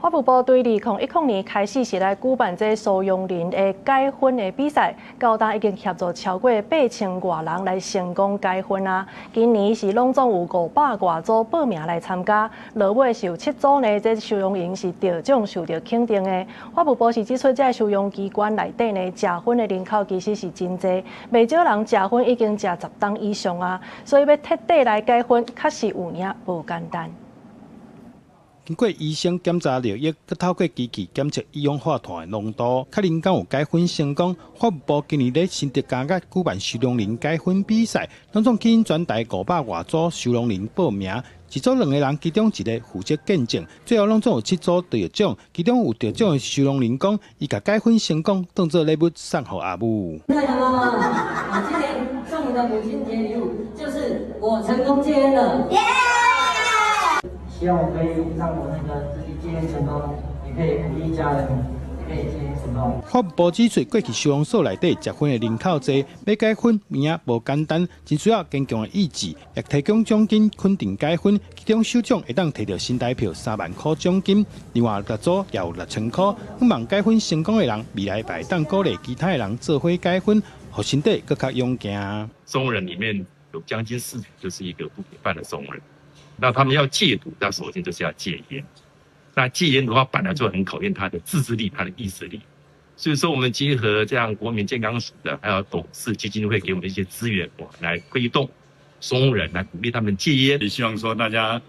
法務部對2010年開始是來舉辦這收容人的解薰的比賽，到今已經協助超過8000外人來成功解薰啊！今年是攏總有500外組報名來參加，落尾是有七組呢，這收容營是得獎受著肯定的。法務部是指出，這收容機關內底呢，食薰的人口其實是真濟，袂少人食薰已經食10冬以上啊，所以欲徹底來解薰，確實有影無簡單。經過醫生檢查尿液，閣透過機器檢測一氧化碳的濃度，確認敢有解薰成功。法務部今年咧新竹監獄舉辦收容人解薰比賽，攏總吸引全台500外組收容人報名，一組兩個人，其中一個負責見證。最後攏總有七組得獎，其中有得獎的收容人講，伊共解薰成功當做禮物送予阿母。今年送你的母親節禮物就是我成功戒菸了。希望我可以讓我那個自己戒菸成功，也可以鼓勵家人，也可以戒菸成功。法務部指出，過去收容所內底食薰的人口濟，欲解薰有影無簡單，真需要堅強的意志，也提供獎金肯定解薰，其中首獎會當提著新台票3萬箍獎金，另外六組也有6000箍。希望解薰成功的人，未來會當鼓勵其他的人做伙解薰，予身體閣較勇健。收容人裡面有將近四成就是一個毒品犯的收容人。那他們要戒毒，那首先就是要戒菸。那戒菸的話，本來就很考驗他的自制力、他的意志力。所以說，我們結合這樣國民健康署的，還有董事基金會給我們一些資源，來推動收容人，來鼓勵他們戒菸。也希望說大家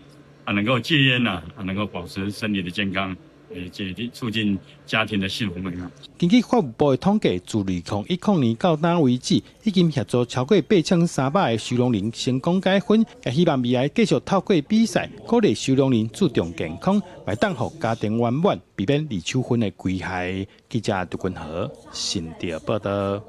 啊能夠戒菸呐，啊能夠保持身體的健康，也促進家庭的幸福美滿。根據法務部的統計，自2010年到今為止，已經協助超過8300個收容人成功解薰，也希望未來繼續透過比賽，鼓勵收容人注重健康，會當予家庭圓滿，避免二手薰的危害。記者杜君和新竹報道。